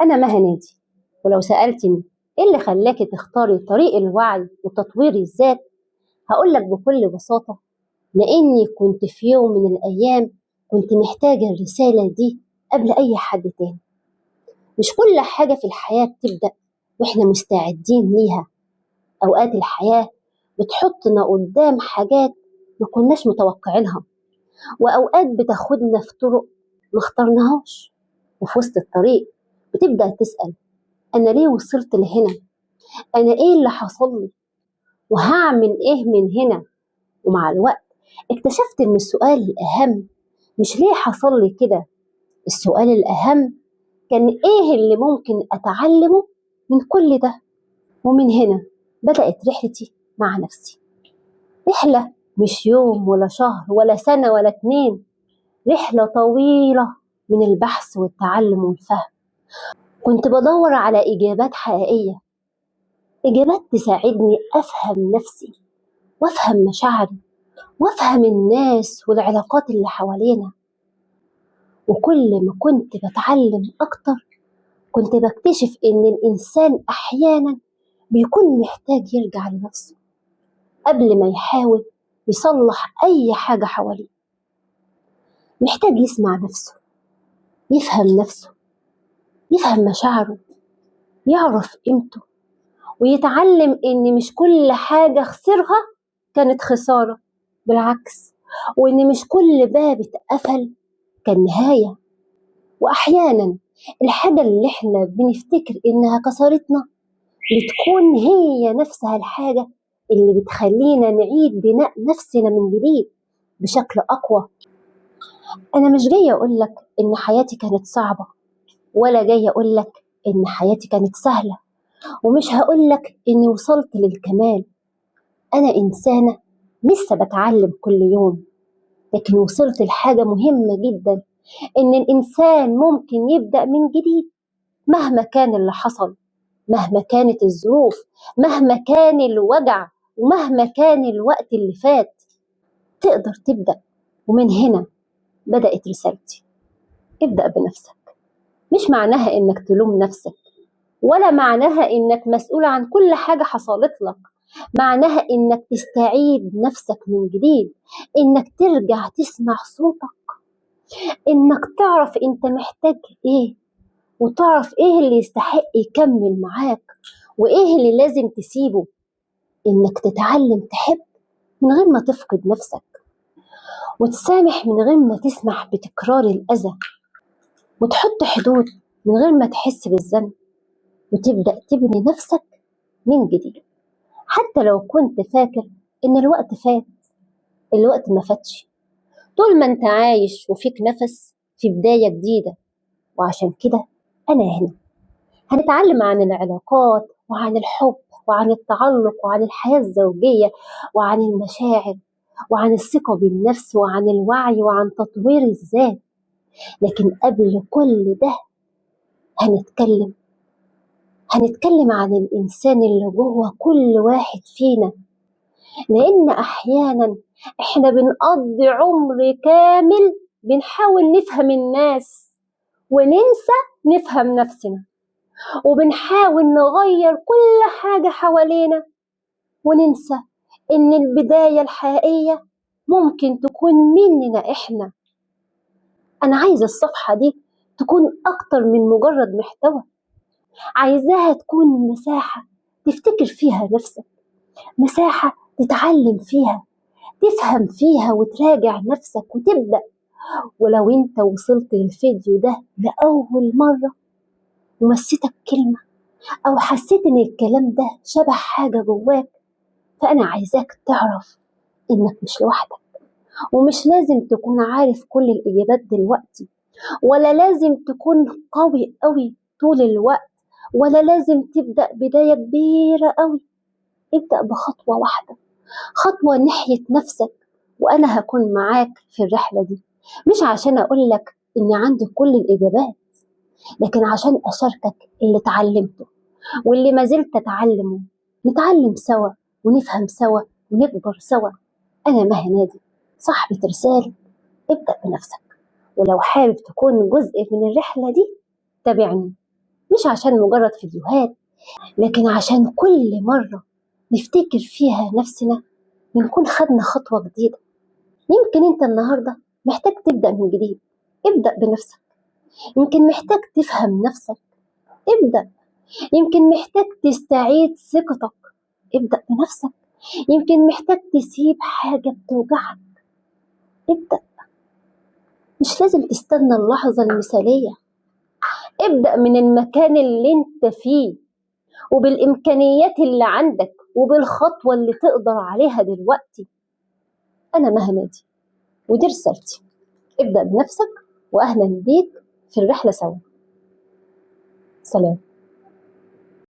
أنا مها نادي، ولو سألتني إيه اللي خلاكي تختاري طريق الوعي وتطوير الذات، هقولك بكل بساطة لأني كنت في يوم من الأيام كنت محتاجة الرسالة دي قبل أي حد تاني. مش كل حاجة في الحياة بتبدأ وإحنا مستعدين ليها. أوقات الحياة بتحطنا قدام حاجات ما كناش متوقعينها، وأوقات بتاخدنا في طرق ما اخترناهاش، وفي وسط الطريق بتبدأ تسأل أنا ليه وصلت لهنا؟ أنا إيه اللي حصل لي؟ وهعمل إيه من هنا؟ ومع الوقت اكتشفت إن السؤال الأهم مش ليه حصل لي كده، السؤال الأهم كان إيه اللي ممكن أتعلمه من كل ده. ومن هنا بدأت رحلتي مع نفسي، رحلة مش يوم ولا شهر ولا سنة ولا اتنين، رحلة طويلة من البحث والتعلم والفهم. كنت بدور على إجابات حقيقية، إجابات تساعدني أفهم نفسي وأفهم مشاعري وأفهم الناس والعلاقات اللي حوالينا. وكل ما كنت بتعلم أكتر كنت بكتشف إن الإنسان أحيانا بيكون محتاج يرجع لنفسه قبل ما يحاول يصلح أي حاجة حواليه. محتاج يسمع نفسه، يفهم نفسه، يفهم مشاعره، يعرف قيمته، ويتعلم إن مش كل حاجة خسرها كانت خسارة، بالعكس، وإن مش كل باب اتقفل كان نهاية. وأحيانا الحاجة اللي احنا بنفتكر إنها كسرتنا بتكون هي نفسها الحاجة اللي بتخلينا نعيد بناء نفسنا من جديد بشكل أقوى. أنا مش جاية أقولك إن حياتي كانت صعبة، ولا جاية أقولك إن حياتي كانت سهلة، ومش هقولك إني وصلت للكمال. أنا إنسانة لسه بتعلم كل يوم، لكن وصلت لحاجة مهمة جدا، إن الإنسان ممكن يبدأ من جديد مهما كان اللي حصل، مهما كانت الظروف، مهما كان الوجع، ومهما كان الوقت اللي فات، تقدر تبدأ. ومن هنا بدأت رسالتي، ابدأ بنفسك. مش معناها إنك تلوم نفسك، ولا معناها إنك مسؤول عن كل حاجة حصلت لك، معناها إنك تستعيد نفسك من جديد، إنك ترجع تسمع صوتك، إنك تعرف أنت محتاج إيه، وتعرف إيه اللي يستحق يكمل معاك وإيه اللي لازم تسيبه، إنك تتعلم تحب من غير ما تفقد نفسك، وتسامح من غير ما تسمح بتكرار الأذى، وتحط حدود من غير ما تحس بالذنب، وتبدأ تبني نفسك من جديد. حتى لو كنت فاكر إن الوقت فات، الوقت ما فاتش. طول ما أنت عايش وفيك نفس في بداية جديدة. وعشان كده أنا هنا هنتعلم عن العلاقات وعن الحب وعن التعلق وعن الحياة الزوجية وعن المشاعر وعن الثقة بالنفس وعن الوعي وعن تطوير الذات. لكن قبل كل ده هنتكلم عن الإنسان اللي جوه كل واحد فينا، لأن أحيانا إحنا بنقضي عمر كامل بنحاول نفهم الناس وننسى نفهم نفسنا، وبنحاول نغير كل حاجة حوالينا وننسى إن البداية الحقيقية ممكن تكون مننا إحنا. أنا عايزة الصفحة دي تكون أكتر من مجرد محتوى، عايزاها تكون مساحة تفتكر فيها نفسك، مساحة تتعلم فيها، تفهم فيها وتراجع نفسك وتبدأ. ولو انت وصلت للفيديو ده لأول مرة ومسيتك كلمة أو حسيت إن الكلام ده شبه حاجة جواك، فأنا عايزاك تعرف إنك مش لوحدك، ومش لازم تكون عارف كل الإجابات دلوقتي، ولا لازم تكون قوي قوي طول الوقت، ولا لازم تبدأ بداية كبيرة قوي. ابدأ بخطوة واحدة، خطوة ناحية نفسك، وأنا هكون معاك في الرحلة دي، مش عشان أقولك إني عندي كل الإجابات، لكن عشان أشاركك اللي اتعلمته واللي ما زلت أتعلمه. نتعلم سوا ونفهم سوا ونكبر سوا. أنا مها نادي، صاحبة رسالة ابدأ بنفسك. ولو حابب تكون جزء من الرحلة دي تابعني، مش عشان مجرد فيديوهات، لكن عشان كل مرة نفتكر فيها نفسنا بنكون خدنا خطوة جديدة. يمكن انت النهاردة محتاج تبدأ من جديد، ابدأ بنفسك. يمكن محتاج تفهم نفسك، ابدأ. يمكن محتاج تستعيد ثقتك، ابدأ بنفسك. يمكن محتاج تسيب حاجة بتوجعك، ابدأ. مش لازم تستنى اللحظة المثالية، ابدأ من المكان اللي انت فيه وبالإمكانيات اللي عندك وبالخطوة اللي تقدر عليها دلوقتي. أنا مها نادي ودي رسالتي، ابدأ بنفسك، وأهلا بيك في الرحلة سوا. سلام.